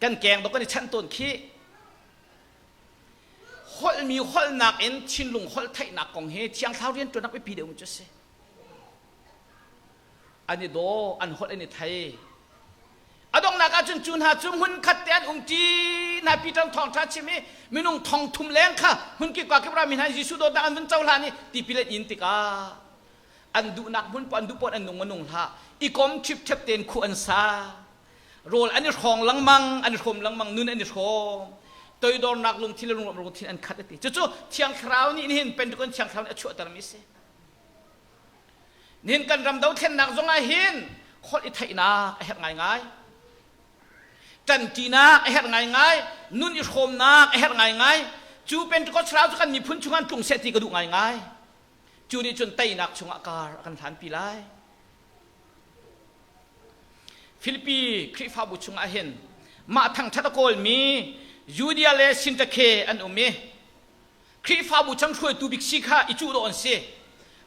kan keng dok kan i chanh tawn khi holhmi holhnak in thinlung holh theihnak kong hi thiang thlarau rianṭuannak biapi deuh cu a si. An i daw, an holh an i thei. A donghnak ahcun cu hna cu hmunkhat te an umṭi hna Peter thawngṭha chim i minung thong thum leng kha hmunkip ka kip rami hna Jesuh dawtnak an vun cohlan i tipil an in tikah an duhnak hmun an duh paoh an nung nung hlah i kom ṭhipṭhep tein khu an sa rawl an i hrawng lengmang an i hrawm lengmang nun an i hrawm toidornak lungthin le lungrawm lungthin an khat a ti cucu thiang thlarau nih nihin Pentecost thiang thlarau nih a chuahtermi a si nihin kan ram dothlennak zong ah hin holh i theihnak a herh ngaingai ṭanṭinak a herh ngaingai nun i hrawmnak a herh ngaingai cu Pentecost thlarau cu kan miphun chung an tlung seh ti ka duh ngaingai cu nih cun teinak chungah kar a kan hlanpi lai Filipi Khrihfabu chungah hin mah thangṭhat a kawlmi Judea le Sintakhe an um i Khrihfabu chung hruaitu bik si kha i cuh dawh an si.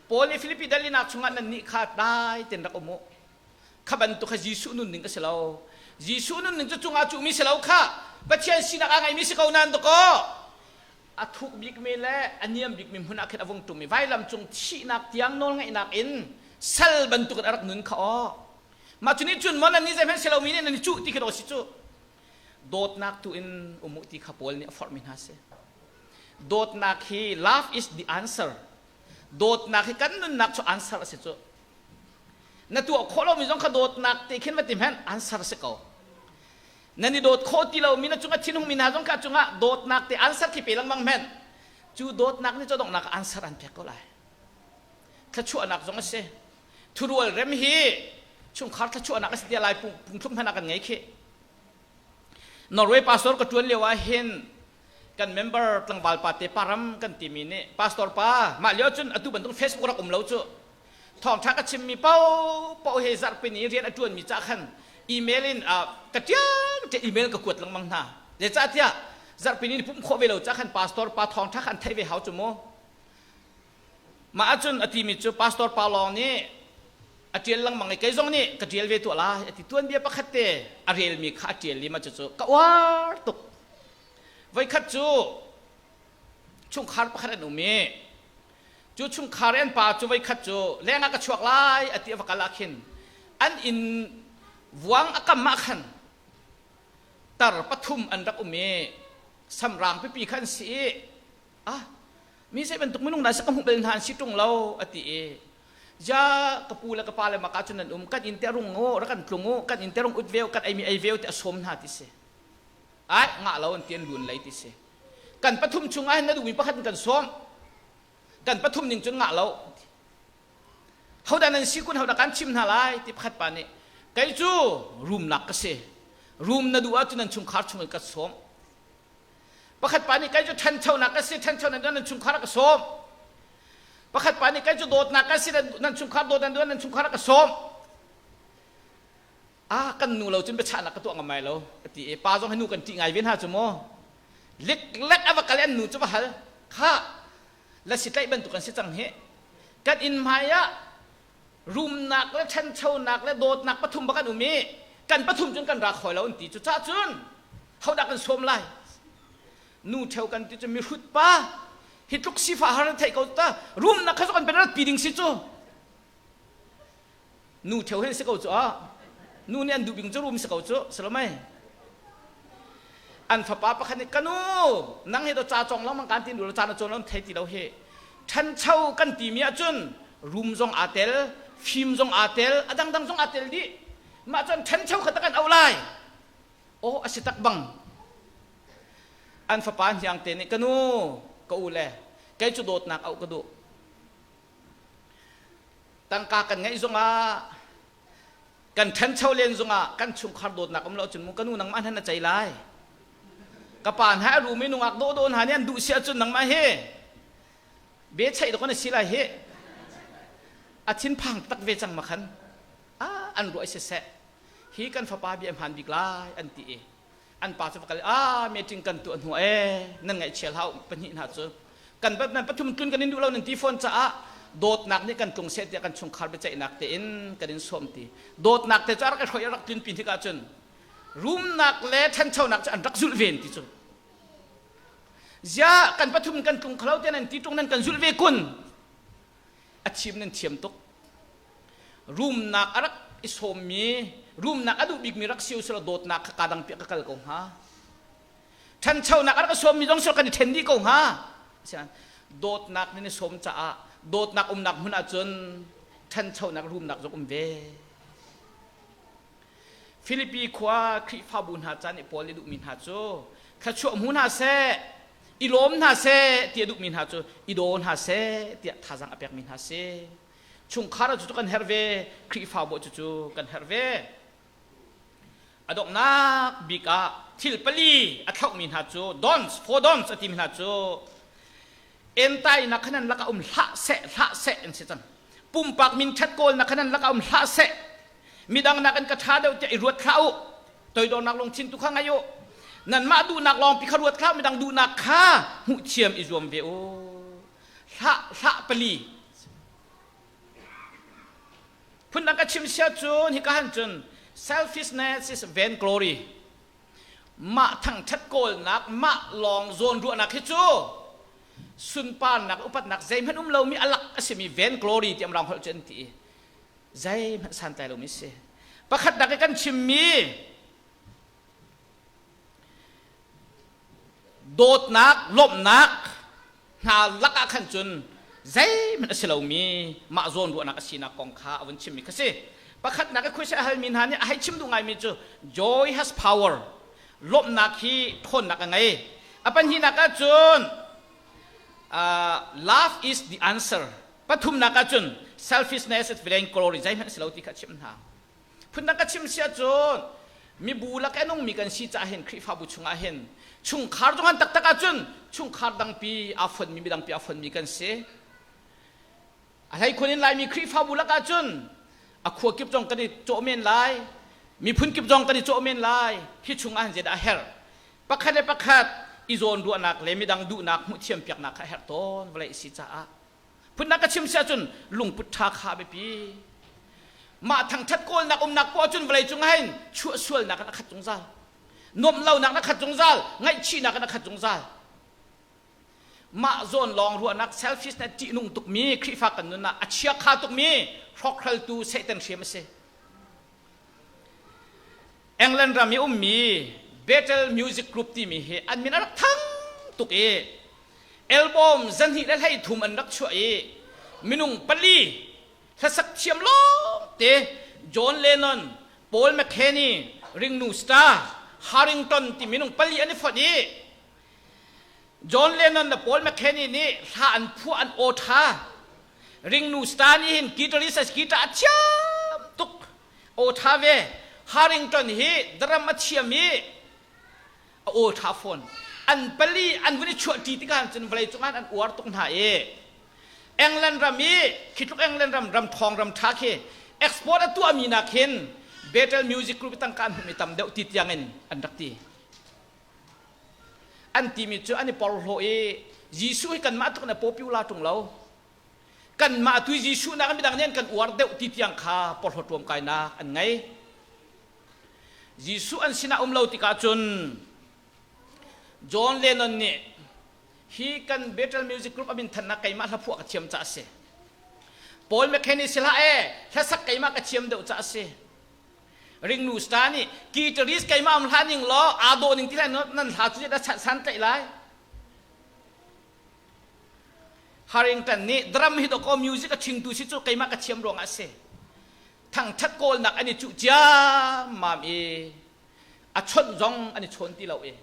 Paul nih Filipi dalinak chungah nannih kha dai tein rak um u. Kha bantuk kha Jesuh nunning a si lo. Jesuh nunning cu cungah cuhmi si lo kha Pathian sinak aa ngeimi si ko nain dakaw a thuk bikmi le a niam bikmi hmun ah khin a vung ṭum i vailam cung thihnak tiang nawlngaihnak in sal bantukin a rak nun kha aw. Mah cu nih cun maw nan nih zeihmanh si lomi nih nan i cuh ti khi daw si cu. Dawtnak tu in um u ti kha Paul nih a forhmi hna si. Dawtnak hi love is the answer. Dawtnak hi kan nunnak cu answer a si cu. Na tuah khawh lomi zong kha dawtnak te khin va ti hmanh answer si ko. Nan i dawt khawh ti lomi na cungah thinhungmi hna zong kha cungah dawtnak te answer khi pe lengmang hmanh. Cu dawtnak nih cu donghnak ah answer an pek ko lai. Thluachuahnak zong a si. Thurual rem hi chungkhar thluachuahnak a si tiah Lai phungthluk hmanh ah kan ngei khi. Norway pastor ka ṭuan lio ah hin kan member tlangval pa te param kan timi nih pastor pa mah lio cun atu bantuk Facebook rak um lo cu thawngṭha ka chimmi paohpaoh he zarhpi ni rian a ṭuanmi ca khan email in ka ṭian ṭian email ka kuat lengmang hna zeicahtiah zarhpi ni pumh khawh ve lo ca khan pastor pa thawngṭha kha an theih ve hau cu mu Mah ahcun a timi cu pastor pa lawng nih a ṭial lengmang i kei zong nih ka ṭial ve tuah lai a ti. Tuanbia pakhat te a relmi kha a ṭial i mah cucu ka uar tuk. Voikhat cu chungkhar pakhat an um i cu chungkhar i an pa cu voikhat cu leng ah ka chuak lai a ti a va kal ah khin an inn vuang a kam ah khan tar pathum an rak um i samrang pipi kha an si i ah mi zei bantuk minung dah ka hmuh bal hna an si ṭung lo a ti i ja ka pu le ka pa le maka cun an um kan inn te rung u rak kan tlung u kan inn te rung ut veu kan ei mi ei veu ti a sawm hna ti si ai ngah lo an ti an lun lei ti si kan pathum chung ah hin na duhmi pakhat in kan sawm kan pathum ning cun ngah lo hodah nan si kun hodah kan chim hna lai ti pakhat pa nih kei cu rumnak ka si rum na duh ahcun nan chungkhar chung in ka sawm Pakhat pa nih kei cu ṭhanchonak ka si, ṭhanchonak nan chungkhar a ka sawm. Pakhat pa nih kei cu dawtnak ka si, nan chungkhar dawt nan duh nan chungkhar a ka sawm. Ah, kan nu lo cun biachahnak ka tuah ngam lai lo, a ti i pa zong hi nu kan ṭih ngai ve hna cu mu. Liklek a va kal i an nu cu va hal. Kha, lasi tlaih bantuk an si cang hi. Kan inn hmai ah rumnak le ṭhanchonak le dawtnak pathum bak an um i kan pathum cun kan ra kho lo an ti cucaah cun hodah kan sawm lai nu ṭheo kan ti cu mihrut pa hi tluk sifah har an theih ko ta rumnak kha cu kan rat pi ding si cu nu ṭheo hin si ko cu ah nu nih an duh bing cu rum si ko cu salomai an fapa pakhat nih kanu nang hi to ca cawng lengmang kan ti nu ca na cawn lo thei ti lo hi ṭhancho kan timi ahcun rum zong aa tel fim zong aa tel a dangdang zong aa tel dih mah cun ṭhancho kha tak an auh lai aw a si tak bang an fapa hniang te nih ka nu ka u le kei cu dawtnak auh ka duh tangka kan ngeih zongah kan ṭhancho len zongah kan chungkhar dawtnak um lo cun mu ka nu nangmah hna na cei lai ka pa hna a rum i nungak dawhdawh hna nih an duh si ahcun nangmah hi be cheih dawk na si lai hi a thinphang tak ve cang ma khan ah an ruah siseh hi kan fapa bia hmaan bik lai an ti i an pa cu va kal ah meeting kan tuah hnu e nan ngaihchia hlah pahnih hna cu kan nan pathum tlun kan in duh lo nan ti fawn caah dawtnak nih kan tlung seh tiah kan chungkhar biaceihnak tein kan in sawm ti dawtnak te cu a rak i hroi a rak tlun pi tikah cun rumnak le ṭhanchonak cu an rak zulh ven ti cu zia kan pathum kan tlung khalo te nan ti ṭung nan kan zulh ve kun a chim nan thiam tuk rumnak a rak i sawmmi rumnak a duh bikmi rak si usila dawtnak kha kaa dang piah ka kal ko hnga ṭhanchonak a rak i sawmmi zong sila kan i ṭhen dih ko hnga asian dawtnak nan i sawm caah dawtnak umnak hmun ahcun ṭhanchonak rumnak zong um ve Filipi khua Khrihfabu hna caan i Paul nih duhmi hna cu thluachuah hmu hna seh i lawm hna seh ti a duhmi hna cu i daw hna seh tiah thazaang a pekmi hna si. Chungkhar ah cucu kan herh ve, Khrihfabu ah cucu kan herh ve. A donghnak bik ah thil pali a thlauhmi hna cu don'ts, for don'ts a timi hna cu entainak kha nan lakah um hlah seh, hlah seh an si cang. Pumpak min ṭhat kawlnak kha nan lakah um hlah seh. Midang nakin ka ṭha deuh tiah i ruat hlah u. Toidornak lungthin tu kha ngei u. Nanmah duhnak lawngpi kha ruat hlah u, midang duhnak kha hmuhthiam i zuam ve u. Hlah hlah pali. Phundang ka chim sia cun hika han cun selfishness is vainglory. Mah thangṭhat kawlnak, mah lawng zawn ruahnak hi cu sunparnak upatnak zeihmanh um lomi alak a simi vainglory ti amrang holh cu an ti. Zeihmanh santlai lomi si. Pakhatnak i kan chimmi dawtnak, lawmhnak. Hna lakah khan cun zeihmanh a si lomi mah zawn ruahnak a sinak kong kha a vun chimmi kha si. Pakhatnak i khuaisai a halmi hna nih a hei chim duh ngaimi cu joy has power lawmhnak hi ṭhawnnak a ngei. A pahnihnak ah cun uh, love is the answer. Pathumnak ah cun selfishness is vainglory zeihmanh a si lo ti kha a chimh hna. Phundang ka chim si ahcun mibu lak i a nungmi kan si caah hin Khrihfabu chungah hin chungkhar zong taktak ahcun chungkhar dangpi aa fonmi midangpi aa fonmi kan si. A hleikhun in Laimi Khrihfabu lak ahcun a khua kip zong kan i cawh men lai, miphun kip zong kan i cawh men lai. Hi chungah hin zeidah a herh? Pakhat le pakhat i zawnruahnak le midang duhnak hmuhthiam piaknak kha a herh tawn vawlei si caah. Phundang ka chim si ahcun lungput ṭha kha a biapi. Mah thangṭhat kawlnak umnak poah cun vawleicung ah hin chuahsualnak in a khat zungzal. Nuamh lonak in a khat zungzal. Ngaihchihnak in a khat zungzal. Mah zawn lawng ruahnak selfishness ṭihnung tukmi Khrihfa kan nun ah a chiakha tukmi hrawkhraltu Satan hriam a si. England ram i ummi Battle Music Group timi hi an min a rak thang tuk i album zahnih le 13 an rak chuah i minung pali hlasak thiam lawngte John Lennon, Paul McCartney, Ringo Starr, Harrington ti minung pali an i fonh i John Lennon le Paul McCartney nih hla an phuah an aw ṭha. Ringo Starr nih hin guitarist guitar a thiam tuk aw ṭha ve. Harrington hi drum a thiam i a aw ṭha fawn. An pali an vun i chuahṭi tikah cun vawleicung ah an uar tuk hna i England ram i khi tluk England ram ram ṭhawng ram ṭha khi export a tuahmi nak hin Battle Music Group tangka an hmuhmi tam deuh ti tiang in an rak ti. An timi cu an i porhlaw i Jesuh hi kanmah tluk in a popular ṭung lo. Kanmah tu Jesuh nak midang nih an kan uar deuh ti tiang kha porhlaw ṭuamkainak an ngei. Jesuh an sinah um lo tikah cun John Lennon nih hi kan Battle Music Group a min thannak keimah hlaphuah ka thiam caah a si. Paul McCartney si hlah ee hlasak keimah ka thiam deuh caah a si. Ringnu star nih guitarist keimah um hlah ning law aa dawh ning ti lai nan hla cu dah san tlaih lai. Harrington nih drum hi dawkaw music a ṭhingtu si cu keimah ka thiam ruangah a si. Thangṭhat kawlnak an i cuh ciammam i a chawnh zong an i chawn ti lo i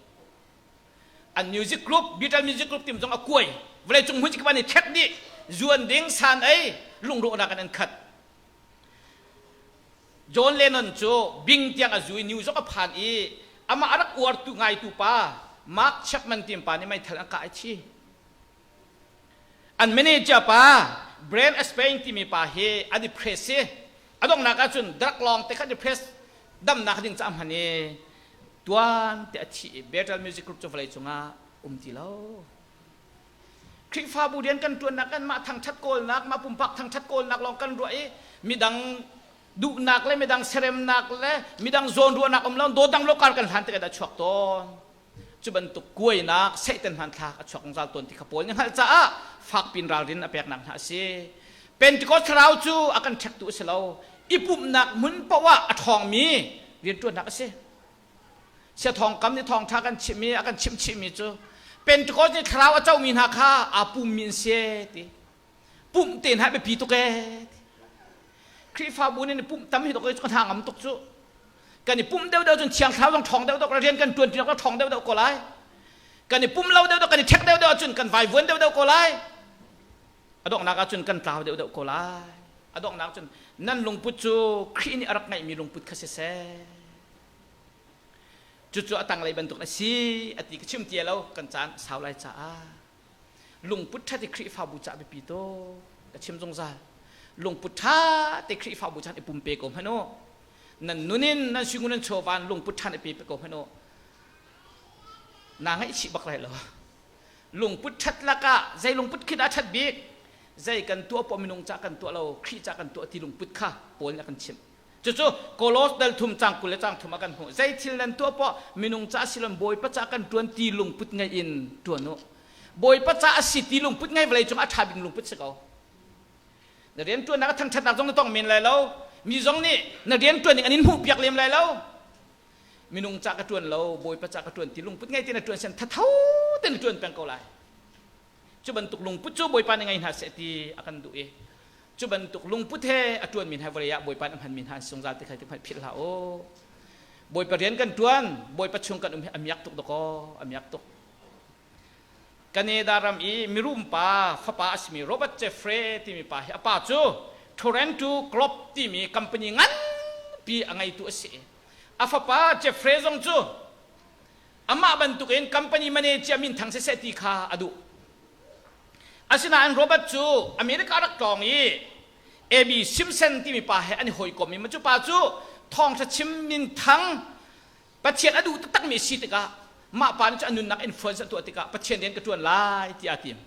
an music group Beatles music group tim zong a kuai vawleicung hmun kip an i ṭhek dih zuan ding san ei lungrawhnak in an khat John Lennon cu bing tiang a zu i new zong a phan i amah a rak uartu ngaitu pa Mark Chapman tim pa nih meithal an kah i thi An manager pa Brand Spain timi pa hi an i press i a donghnak ahcun drug lawng te kha an i press damnak ding ca hman i tuan te a thi i Battle Music Group cu vawlei cungah um ti lo. Khrihfabu rian kan ṭuannak kan mah thangṭhat kawlnak, mah pumpak thangṭhat kawlnak lawng kan ruah i midang duhnak le midang seremnak le midang zawnruahnak um lo dawdang lo kar kan hlan tikah dah chuak tawn. Cu bantuk kuainak Satan hmanthlak a chuak zungzal tawn ti kha Paul nih hngalh caah fakpin ralrin a peknak hna a si. Pentecost thlarau cu a kan ṭhektu a si lo. I pumhnak hmun paoh ah a ṭhawngmi rianṭuannak a si. Sia thawngkam nih thawngṭha kan chimh i a kan chimh chihmi cu Pentecost nih thlarau a comi hna kha aa pummi an si ti. Pumh te hna biapi tuk ee. Khrihfabu nih pumh tam hi dok ka hna ngam tuk cu. Kan i pumh deuhdeuh cun thiang thlarau zong ṭhawng deuhdeuh rian kan ṭuan ṭi ṭhawng deuhdeuh ko lai. Kan i pum lo deuhdeuh kan i ṭhek deuhdeuh ahcun kan vaivuan deuhdeuh ko lai. A donghnak ahcun kan tlau deuhdeuh ko lai. A donghnak cun nan lungput cu Khrih nih a rak ngeihmi lungput kha siseh. Cucu a tanglei bantuk a si a ti ka chim ti lo kan caan a sau lai caah. Lungput ṭhat i Khrihfabu cah biapi tuk ka chim zungzal. Lungput ṭha te Khrihfabu chan i pumpe ko hmanh u. Nan nun in nan suingun nan chawvan lungput ṭhan i pe ko hmanh u. Naa ngaihchih bak lai lo. Lungput ṭhat lakah zei lungput khi dah ṭhat bik? Zei kan tuah poah minung cah kan tuah lo, Khrih cah kan tuah ti lungput kha Paul nih a kan chimh. Cucu Kolos dal thum cang 20 le cang thum ah kan hmuh. Zei thil nan tuah poah minung ca si lon Bawipa ca kan ṭuan ti lungput ngei in ṭuan u. Bawipa ca a si ti lungput ngei vawlei cung a ṭha bik lungput si ko. Na rianṭuannak a thangṭhatnak zong na tong men lai lo. Mi zong nih na rianṭuan ning an in hmuhpiak lem lai lo. Minung ca ka ṭuan lo, Bawipa ca ka ṭuan ti lungput ngei te na ṭuan sian thatho te na ṭuan peng ko lai. Cu bantuk lungput cu Bawipa nih ngei hna seh ti a kan duh i cu bantuk lungput he a ṭuanmi hna vawlei ah Bawipa nih a hmanmi hna an sungzal ti kha ti hmanh philh hlah u. Bawipa rian kan ṭuan, Bawipa chung kan um hi a miak tuk dakaw, a miak tuk. Canada ram i mirum pa fapa a simi Robert Jeffrey timi pa hi a pa cu Toronto Globe timi company nganpi a ngeitu a si. A fapa Jeffrey zong cu amah bantukin company manager minthang siseh ti kha a duh. Asinain Robert cu America rak tlawng i A.B. Simpson timi pa he an i hawikom i cu pa cu thawngṭha chim minthang Pathian a duh taktakmi a si tikah mah pa nih cun a nunnak influence a tuah tikah Pathian rian ka ṭuan lai tiah a tim.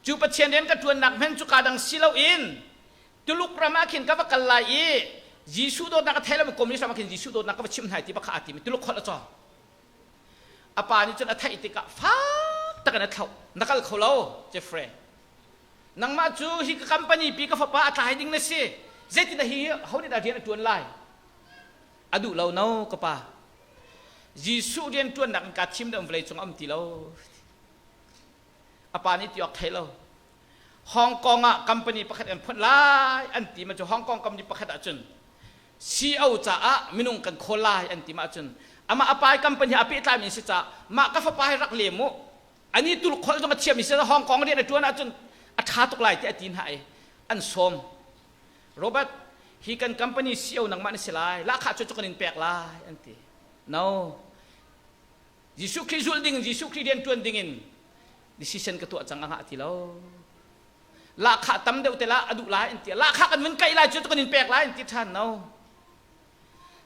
Cu Pathian rian ka ṭuannak hmanh cu kaa dang si loin Tuluk ram ah khin ka va kal lai i Jesuh dawtnak a thei lomi communist ram ah khin Jesuh dawtnak ka va chimh hna ti bak kha aa tim i Tuluk holh a cawng. A pa nih cun a theih tikah fak takin a thlauh. Na kal kho lo, Jeffrey. Nangmah cu hi ka company pi ka fapa a tlai ding na si. Zeitin hi ho nih dah rian a ṭuan lai? A duh lo no ka pa. Jesuh rian ṭuannak in kaa thim deuh vawlei cung a um ti lo. A pa nih ti awk thei lo. Hong Kong ah company pakhat an phunh lai an ti ma cu Hong Kong company pakhat ahcun CEO caah minung kan khawl lai an ti ma ahcun amah a pa company a pehtlai mi si caah mah ka fapa hi rak lem u ani tuluk holh zong a thiam mi si Hong Kong rian a ṭuan ahcun a ṭha tuk lai ti a ti hna i an sawm Robert hi kan company CEO nangmah na si lai lahkhah cu cu kan in pek lai an ti no Jesuh Khrih zulh ding Jesuh Khrih rian ṭuan ding in decision ka tuah cang a ngah ti lo lahkhah tam deuh te la a duh lai an ti lahkhah kan vun kaih lai cu kan in pek lai an ti ṭhan no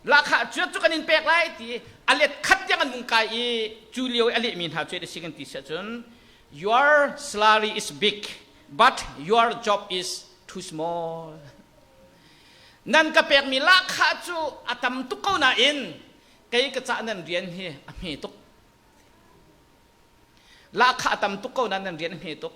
lahkhah cu cu kan in pek lai ti a let khat tiang an vung kai i cu lio i a lehmi hna cu a si kan ti si ahcun your salary is big but your job is too small nan ka pekmi lahkhah cu a tam tuk ko nain kei ka cah nan rian hi a hme tuk Lahkhah a tam tuk ko nain nan rian a hme tuk.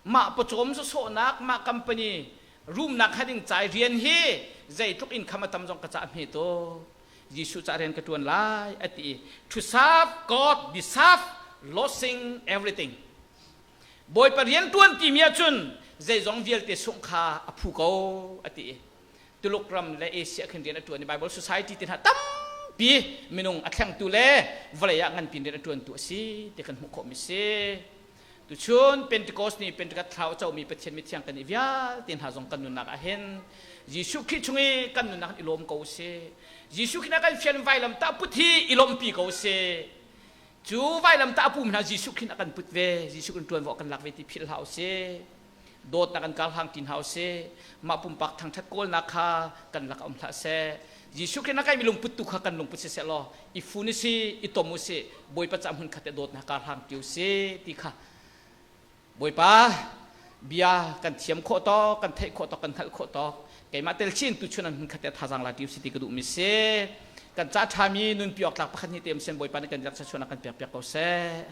Mah pawcawm sawsawhnak, mah company rumnak ha ding ca i rian hi zeitluk income a tam zong ka ca a hme tuk. Jesuh ca rian ka ṭuan lai a ti i to serve God deserve losing everything. Bawipa rian ṭuan timi ahcun zeizong vialte sungh kha a phu ko a ti i Tuluk ram le Asia khin rian a ṭuan i Bible Society te hna tampi minung a thlengtu le vawlei ah nganpin rian a ṭuantu a si ti kan hmuh khawhmi si. Tuchun Pentecost ni Pentecost thlau a comi Pathian mithiang kan i vialte hna zong kan nunnak ah hin Jesuh Khrih chung i kan nunnak i lawm ko si. Jesuh Khrih na kan fian vailamtah put hi i lawmhpi ko si. Cu vailamtah a pum hna Jesuh Khrih a kan put ve. Jesuh kan ṭuanvo kan lak ve ti philh hlah usih. Dawtnak an karhlang ti hna usih. Mah pumpak thangṭhat kawlnak kha kan lak um hlah seh. Jesuh Khrih na kaimi lungput tu kha kan lungput siseh law i fun usih, i tom usih, Bawipa ca hmun khat te dawtnak karhlang ti usih ti kha Bawipa bia kan thiam khawh tawk, kan theih khawh tawk, kan hngalh khawh tawk. Keimah tel chin tu chun an hmun khat te thazaang la ti usih ti ka duhmi si. Kan ca ṭhami nunpi awk tlak pakhat hnih te um sen Bawipa nih kan rak chuah kan pek piak ko seh.